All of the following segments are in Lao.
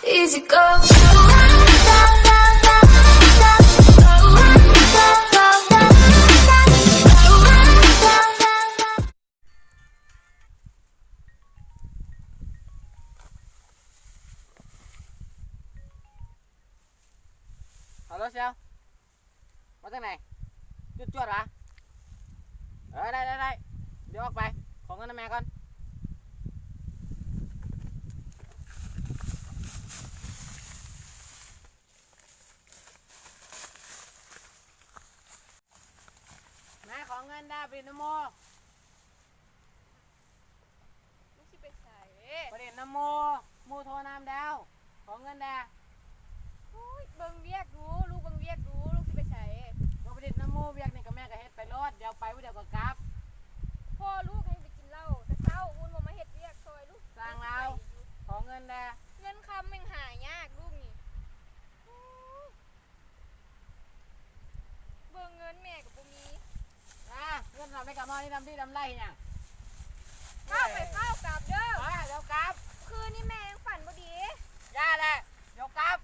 Easy go. ເອົາລົດຊຽວ ມາຈັ່ງໃດ? ຈຸດຈວດຫວາ? ເອີ ໄດ້ ໄດ້ ໄດ້ ດຽວອອກໄປ ຂໍເງິນນຳແມ່ກ່ອນ. ແມ່ ຂໍເງິນແດ່ ໄປຫຼິ້ນນຳໝູ່. ລູກຊິໄປໃສ? ໄປຫຼິ້ນນຳໝູ່ ໝູ່ໂທນຳແລ້ວ ຂໍເງິນແດ່. ໂອ້ຍ ເບິ່ງວຽກດູ ລູກເບິ່ງວຽກດູ ລູກຊິໄປໃສ? ກໍໄປຫຼິ້ນນຳໝູ່ ວຽກນີ້ກໍແມ່ກໍເຮັດໄປໂລດ ດຽວໄປຜູ້ດຽວກໍກັບ. ພໍ່ລູກຍັງໄປກິນເຫຼົ້າແຕ່ເຊົ້າພຸ້ນ ບໍ່ມາເຮັດວຽກຊ່ອຍລູກ. ຊ່າງລາວ ຂໍເງິນແດ່. ເງິນຄຳຍັງຫາຍາກລູກນີ້. ໂອ້ຍ ເບິ່ງເງິນແມ່ກໍບໍ່ມີ. ອາ ເງິນເຮົາແມ່ກໍມານີ້ນຳດີນຳໄລຫຍັງ? ເຝົ້າໄປເຝົ້າກັບເດີ. ອາ ດຽວກັບ. ຄືນນີ້ແມ່ຍັງຝັນບໍ່ດີ. ຢ່າແຫຼະ ດຽວກັບ.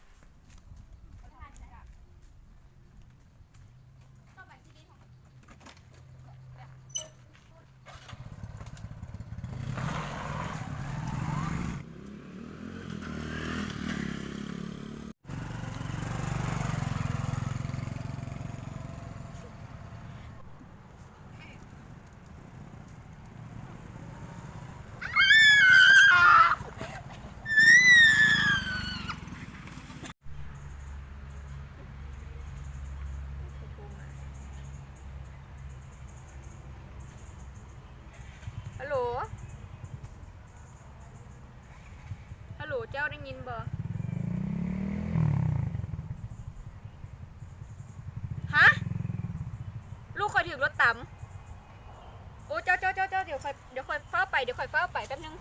ຮັລໂຫຼ ຮັລໂຫຼ ເຈົ້າໄດ້ຍິນບໍ່? ຮະ? ລູກຂ້ອຍຖືກລົດຕຳ. ໂອ້ ເຈົ້າ ເຈົ້າ ເຈົ້າ ເຈົ້າ ດຽວຂ້ອຍ ດຽວຂ້ອຍຟ້າວໄປ ດຽວຂ້ອຍຟ້າວໄປ ແປັບໜຶ່ງ.